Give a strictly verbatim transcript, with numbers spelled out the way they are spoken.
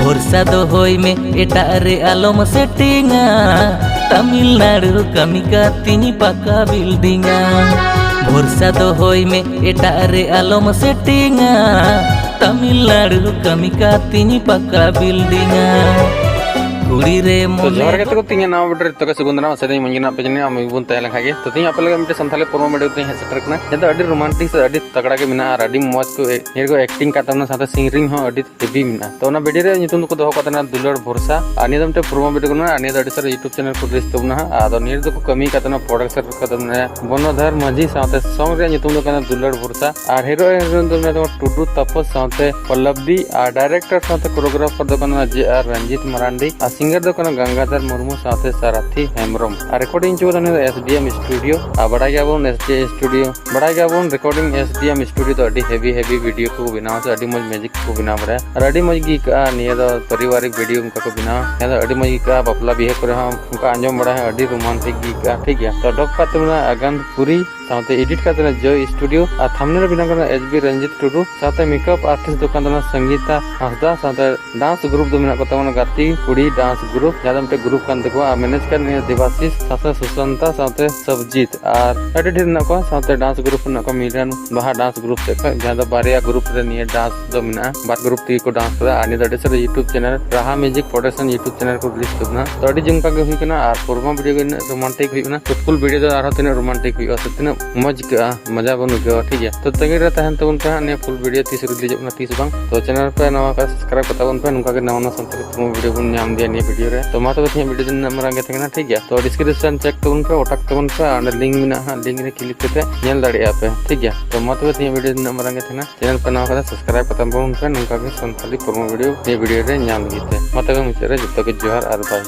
ᱵᱷᱚᱨᱥᱟ ᱫᱚᱦᱚᱭ ᱢᱮ, ᱮᱴᱟᱜ ᱨᱮ ᱟᱞᱚᱢ ᱥᱮᱴᱤᱝᱟ᱾ ᱛᱟᱢᱤᱞᱱᱟᱲᱩ ᱠᱟᱹᱢᱤ ᱠᱟᱹᱛᱤᱧ ᱯᱟᱠᱟ ᱵᱤᱞᱰᱤᱝᱟ᱾ ᱵᱷᱚᱨᱥᱟ ᱫᱚᱦᱚᱭ ᱢᱮ, ᱮᱴᱟᱜ ᱨᱮ ᱟᱞᱚᱢ ᱥᱮᱴᱤᱝᱟ᱾ ᱛᱟᱢᱤᱞᱱᱟᱲᱩ ᱠᱟᱹᱢᱤ ᱠᱟᱹᱛᱤᱧ ᱯᱟᱠᱟ ᱵᱤᱞᱰᱤᱝᱟ᱾ ᱠᱩᱲᱤ ᱨᱮ ᱛᱚ ᱢᱚᱱᱮ ᱡᱚᱦᱟᱨ ᱜᱮ ᱛᱟᱠᱚ, ᱛᱤᱧᱟᱹ ᱱᱟᱣᱟ ᱵᱤᱰᱤᱭᱳ ᱨᱮ ᱛᱚᱵᱮ ᱥᱟᱹᱜᱩᱱ ᱫᱟᱨᱟᱢ᱾ ᱥᱮᱫᱟᱹᱧ ᱢᱚᱡᱽ ᱜᱮ ᱱᱟᱜ ᱯᱮ ᱡᱟᱹᱱᱤᱡ ᱟᱢ ᱜᱮᱵᱚᱱ ᱛᱟᱦᱮᱸ ᱞᱮᱱ ᱠᱷᱟᱡ ᱜᱮ᱾ ᱛᱚ ᱛᱮᱦᱮᱧ ᱟᱯᱮ ᱞᱟᱹᱜᱤᱫ ᱢᱤᱫᱴᱮᱱ ᱥᱟᱱᱛᱟᱲᱤ ᱯᱨᱳᱢᱳ ᱵᱤᱰᱤᱭᱳ ᱛᱮᱧ ᱦᱮᱡ ᱥᱮᱴᱮᱨ ᱠᱟᱱᱟ, ᱡᱟᱦᱟᱸ ᱫᱚ ᱟᱹᱰᱤ ᱨᱳᱢᱟᱱᱴᱤᱠ ᱥᱮ ᱟᱹᱰᱤ ᱛᱟᱜᱲᱟ ᱜᱮ ᱢᱮᱱᱟᱜᱼᱟ ᱟᱨ ᱟᱹᱰᱤ ᱢᱚᱡᱽ ᱠᱚ ᱮ-, ᱱᱤᱭᱟᱹ ᱠᱚ ᱮᱠᱴᱤᱝ ᱠᱟᱜ ᱛᱟᱵᱚᱱᱟ, ᱥᱟᱶᱛᱮ ᱥᱤᱝᱜᱟᱨᱤᱝ ᱦᱚᱸ ᱟᱹᱰᱤ ᱦᱮᱵᱤ ᱢᱮᱱᱟᱜᱼᱟ᱾ ᱛᱚ ᱚᱱᱟ ᱵᱤᱰᱤᱭᱳ ᱨᱮᱭᱟᱜ ᱧᱩᱛᱩᱢ ᱫᱚᱠᱚ ᱫᱚᱦᱚ ᱠᱟᱜ ᱛᱟᱦᱮᱱᱟ ᱫᱩᱞᱟᱹᱲ ᱵᱷᱚᱨᱥᱟ, ᱟᱨ ᱱᱤᱭᱟᱹ ᱫᱚ ᱢᱤᱫᱴᱮᱱ ᱯᱨᱳᱢᱳ ᱵᱤᱰᱤᱭᱳ ᱠᱟᱱᱟ, ᱟᱨ ᱱᱤᱭᱟᱹ ᱫᱚ ᱟᱹᱰᱤ ᱥᱟᱨᱟ YouTube ᱪᱮᱱᱮᱞ ᱠᱚ ᱨᱤᱞᱤᱡᱽ ᱛᱟᱵᱚᱱᱟ ᱦᱟᱸᱜ᱾ ᱟᱫᱚ ᱱᱤᱭᱟᱹ ᱨᱮᱫᱚ ᱠᱚ ᱠᱟᱹᱢᱤ ᱠᱟᱜ ᱛᱟᱦᱮᱱᱟ ᱯᱨᱚᱰᱟᱠᱥᱚᱱ ᱨᱮ ᱠᱟᱜ ᱛᱟᱵᱚᱱᱟ ᱵᱚᱱᱚᱫᱷᱚᱨ ᱢᱟᱹᱡᱷᱤ, ᱥᱟᱶᱛᱮ ᱥᱚᱝ ᱨᱮᱭᱟᱜ ᱧᱩᱛᱩᱢ ᱫᱚ ᱠᱟᱱᱟ ᱫᱩᱞᱟᱹᱲ ᱵᱷᱚᱨᱥᱟ, ᱟᱨ ᱦᱤᱨᱳ ᱦᱤᱨᱳᱭᱤᱱ ᱫᱚ ᱢᱮᱱᱟᱜ ᱛᱟᱵᱚᱱᱟ ᱴᱩᱰᱩ ᱛᱟᱯᱚᱥ ᱥᱟᱶᱛᱮ ᱯᱚᱞᱞᱚᱵᱽᱫᱤ, ᱟᱨ ᱰᱟᱭᱨᱮᱠᱴᱚᱨ ᱥᱟᱶᱛᱮ ᱠᱳᱨᱤᱭᱳᱜᱨᱟᱯᱷᱟᱨ ᱫᱚ ᱠᱟᱱᱟ ᱡᱮ ᱟᱨ ᱨᱚᱧᱡᱤᱛ ᱢᱟᱨᱟᱱᱰᱤ, ᱟᱨ ᱥᱤᱝᱜᱟᱨ ᱫᱚ ᱠᱟᱱᱟ ᱜᱟᱝᱜᱟᱫᱷᱚᱨ ᱢᱩᱨᱢᱩ ᱥᱟᱶᱛᱮ ᱥᱟᱨᱟᱛᱷᱤ ᱦᱮᱢᱵᱨᱚᱢ᱾ ᱟᱨ ᱨᱮᱠᱚᱨᱰᱤᱝ ᱦᱚᱪᱚ ᱠᱟᱫᱟ ᱱᱤᱭᱟᱹ ᱫᱚ ᱮᱥ ᱰᱤ ᱮᱢ ᱥᱴᱩᱰᱤᱭᱳ᱾ ᱟᱨ ᱵᱟᱲᱟᱭ ᱜᱮᱭᱟᱵᱚᱱ ᱮᱥ ᱰᱤ ᱮᱢ ᱥᱴᱩᱰᱤᱭᱳ, ᱵᱟᱲᱟᱭ ᱜᱮᱭᱟᱵᱚᱱ ᱨᱮᱠᱚᱨᱰᱤᱝ ᱮᱥ ᱰᱤ ᱮᱢ ᱥᱴᱩᱰᱤᱭᱳ ᱫᱚ ᱟᱹᱰᱤ ᱦᱮᱵᱤ ᱦᱮᱵᱤ ᱵᱤᱰᱤᱭᱳ ᱠᱚ ᱵᱮᱱᱟᱣᱟ ᱥᱮ ᱟᱹᱰᱤ ᱢᱚᱡᱽ ᱢᱤᱭᱩᱡᱤᱠ ᱠᱚ ᱵᱮᱱᱟᱣ ᱵᱟᱲᱟᱭᱟ, ᱟᱨ ᱟᱹᱰᱤ ᱢᱚᱡᱽ ᱜᱮ ᱟᱹᱭᱠᱟᱹᱜᱼᱟ᱾ ᱱᱤᱭᱟᱹ ᱫᱚ ᱯᱟᱨᱤᱵᱟᱨᱤᱠ ᱵᱤᱰᱤᱭᱳ ᱚᱱᱠᱟ ᱠᱚ ᱵᱮᱱᱟᱣᱟ, ᱱᱤᱭᱟᱹ ᱫᱚ ᱟᱹᱰᱤ ᱢᱚᱡᱽ ᱟᱹᱭᱠᱟᱹᱜᱼᱟ᱾ ᱵᱟᱯᱞᱟ ᱵᱤᱦᱟᱹ ᱠᱚᱨᱮ ᱦᱚᱸ ᱚᱱᱠᱟ ᱟᱸᱡᱚᱢ ᱵᱟᱲᱟᱭ ᱦᱚᱸ ᱟᱹᱰᱤ ᱨᱳᱢᱟᱱᱴᱤᱠ ᱜᱮ ᱟᱹᱭᱠᱟᱹᱜᱼᱟ, ᱴᱷᱤᱠ ᱜᱮᱭᱟ᱾ ᱛᱚ ᱰᱚᱵ ᱠᱟᱜ ᱛᱟᱵᱚᱱᱟ ᱟᱜᱟᱱ ᱯᱩᱨᱤ, ᱥᱟᱶᱛᱮ ᱮᱰᱤᱴ ᱠᱟᱜ ᱛᱟᱵᱚᱱᱟ ᱡᱚᱭ ᱥᱴᱩᱰᱤᱭᱳ, ᱟᱨ ᱛᱷᱟᱢᱵᱱᱮᱞ ᱵᱮᱱᱟᱣ ᱠᱟᱱᱟ ᱮᱪ ᱵᱤ ᱨᱚᱧᱡᱤᱛ ᱴᱩᱰᱩ, ᱥᱟᱶᱛᱮ ᱢᱮᱠᱟᱯ ᱟᱨᱴᱤᱥᱴ ᱫᱚ ᱠᱟᱱ ᱛᱟᱵᱚᱱᱟ ᱥᱚᱝᱜᱤᱛᱟ ᱦᱟᱸᱥᱫᱟ, ᱥᱟᱶᱛᱮ ᱰᱟᱱᱥ ᱜᱨᱩᱯ ᱫᱚ ᱢᱮᱱᱟᱜ ᱠᱚ ᱛᱟᱵᱚᱱᱟ ᱜᱟᱛᱮ ᱠᱩᱲᱤ ᱰᱟᱱᱥ ᱜᱨᱩᱯ, ᱡᱟᱦᱟᱸ ᱫᱚ ᱢᱤᱫᱴᱮᱱ ᱜᱨᱩᱯ ᱠᱟᱱ ᱛᱟᱠᱚᱣᱟ᱾ ᱟᱨ ᱢᱮᱱᱮᱡᱽ ᱠᱟᱱ ᱱᱤᱭᱟᱹ ᱫᱮᱵᱟᱥᱤᱥ, ᱥᱟᱶᱛᱮ ᱥᱩᱥᱟᱱᱛᱟ, ᱥᱟᱶᱛᱮ ᱥᱚᱵᱡᱤᱛ, ᱟᱨ ᱟᱹᱰᱤ ᱰᱷᱮᱨ ᱢᱮᱱᱟᱜ ᱠᱚᱣᱟ᱾ ᱥᱟᱶᱛᱮ ᱰᱟᱱᱥ ᱜᱨᱩᱯ ᱢᱮᱱᱟᱜ ᱠᱚᱣᱟ ᱢᱤᱞᱚᱱ ᱵᱟᱦᱟ ᱰᱟᱱᱥ ᱜᱨᱩᱯ ᱥᱮᱫ ᱠᱷᱚᱱ, ᱡᱟᱦᱟᱸ ᱫᱚ ᱵᱟᱨᱭᱟ ᱜᱨᱩᱯ ᱨᱮ ᱱᱤᱭᱟᱹ ᱰᱟᱱᱥ ᱫᱚ ᱢᱮᱱᱟᱜᱼᱟ, ᱵᱟᱨ ᱜᱨᱩᱯ ᱛᱮᱜᱮ ᱠᱚ ᱰᱟᱱᱥ ᱠᱟᱫᱟ᱾ ᱟᱨ ᱱᱤᱭᱟᱹ ᱫᱚ ᱟᱹᱰᱤ ᱥᱟᱨᱟ YouTube ᱪᱮᱱᱮᱞ, ᱨᱟᱦᱟ ᱢᱤᱭᱩᱡᱤᱠ ᱯᱨᱚᱰᱟᱠᱥᱚᱱ YouTube ᱪᱮᱱᱮᱞ ᱠᱚ ᱨᱤᱞᱤᱡᱽ ᱛᱟᱵᱚᱱᱟ᱾ ᱛᱚ ᱟᱹᱰᱤ ᱡᱚᱢᱠᱟ ᱜᱮ ᱦᱩᱭ ᱠᱟᱱᱟ, ᱟᱨ ᱯᱨᱳᱢᱳ ᱵᱷᱤᱰᱤᱭᱳ ᱜᱮ ᱩᱱᱟᱹᱜ ᱨᱳᱢᱟᱱᱴᱤᱠ ᱦᱩᱭᱩᱜ ᱠᱟᱱᱟ, ᱛᱚ ᱯᱷᱩᱞ ᱵᱷᱤᱰᱤᱭᱳ ᱫᱚ ᱟᱨᱦᱚᱸ ᱛᱤᱱᱟᱹᱜ ᱨᱳᱢᱟᱱᱴᱤᱠ ᱦᱩᱭᱩᱜᱼᱟ ᱥᱮ ᱛᱤᱱᱟᱹᱜ ᱢᱚᱡᱽ ᱟᱹᱭᱠᱟᱹᱜᱼᱟ, ᱢᱚᱡᱟ ᱵᱚᱱ ᱟᱹᱭᱠᱟᱹᱣᱟ, ᱴᱷᱤᱠ ᱜᱮᱭᱟ᱾ ᱛᱚ ᱛᱟᱺᱜᱤ ᱨᱮ ᱛᱟᱦᱮᱱ ᱛᱟᱵᱚᱱ ᱯᱮ ᱦᱟᱸᱜ, ᱱᱤᱭᱟᱹ ᱯᱷᱩᱞ ᱵᱷᱤᱰᱤᱭᱳ ᱛᱤᱥ ᱨᱤᱞᱤᱡᱚᱜ ᱠᱟᱱᱟ ᱛᱤᱥ ᱵᱟᱝ᱾ ᱛᱚ ᱪᱮᱱᱮᱞ ᱯᱮ ᱱᱟᱣᱟ ᱠᱷᱟᱱ ᱥᱟᱵᱥᱠᱨᱟᱭᱤᱵ ᱠᱟᱛᱟ ᱵᱚᱱ ᱯᱮ, ᱱᱚᱝᱠᱟ ᱜᱮ ᱱᱟᱣᱟ ᱱᱟᱣᱟ ᱥᱟᱱᱛᱟᱲᱤ ᱯᱨᱳᱢᱳ ᱵᱷᱤᱰᱤᱭᱳ ᱵᱚᱱ ᱧᱟᱢ ᱤᱫᱤᱭᱟ ᱱᱤᱭᱟᱹ ᱵᱷᱤᱰᱤᱭᱳ ᱨᱮ᱾ ᱛᱚ ᱢᱟ ᱛᱚᱵᱮ ᱛᱮᱦᱮᱧ ᱵᱷᱤᱰᱤᱭᱳ ᱫᱚ ᱱᱤᱱᱟᱹᱜ ᱢᱟᱨᱟᱝ ᱜᱮ ᱛᱟᱦᱮᱸ ᱠᱟᱱᱟ, ᱴᱷᱤᱠ ᱜᱮᱭᱟ᱾ ᱛᱚ ᱰᱤᱥᱠᱨᱤᱯᱥᱚᱱ ᱪᱮᱠ ᱛᱟᱵᱚᱱ ᱯᱮ, ᱚᱴᱟᱠ ᱛᱟᱵᱚᱱ ᱯᱮ, ᱟᱨ ᱚᱸᱰᱮ ᱞᱤᱝᱠ ᱢᱮᱱᱟᱜᱼᱟ ᱦᱟᱸᱜ, ᱞᱤᱝᱠ ᱨᱮ ᱠᱞᱤᱠ ᱠᱟᱛᱮ ᱧᱮᱞ ᱫᱟᱲᱮᱭᱟᱜᱼᱟ ᱯᱮ, ᱴᱷᱤᱠ ᱜᱮᱭᱟ᱾ ᱛᱚ ᱢᱟ ᱛᱚᱵᱮ ᱛᱮᱦᱮᱧ ᱵᱷᱤᱰᱤᱭᱳ ᱫᱚ ᱱᱤᱱᱟᱹᱜ ᱢᱟᱨᱟᱝ ᱜᱮ ᱛᱟᱦᱮᱸ ᱠᱟᱱᱟ᱾ ᱪᱮᱱᱮᱞ ᱯᱮ ᱱᱟᱣᱟ ᱠᱟᱱᱟ, ᱥᱟᱵᱥᱠᱨᱟᱭᱤᱵ ᱠᱟᱛᱟ ᱵᱚᱱ ᱯᱮ, ᱱᱚᱝᱠᱟ ᱜᱮ ᱥᱟᱱᱛᱟᱲᱤ ᱯᱨᱳᱢᱳ ᱵᱷᱤᱰᱤᱭᱳ ᱱᱤᱭᱟᱹ ᱵᱷᱤᱰᱤᱭᱳ ᱨᱮ ᱧᱟᱢ ᱞᱟᱹᱜᱤᱫ ᱛᱮ᱾ ᱢᱟ ᱛᱚᱵᱮ ᱢᱩᱪᱟᱹᱫ ᱨᱮ ᱡᱚᱛᱚ ᱜᱮ ᱡᱚᱦᱟᱨ ᱟᱨ ᱵᱟᱭ᱾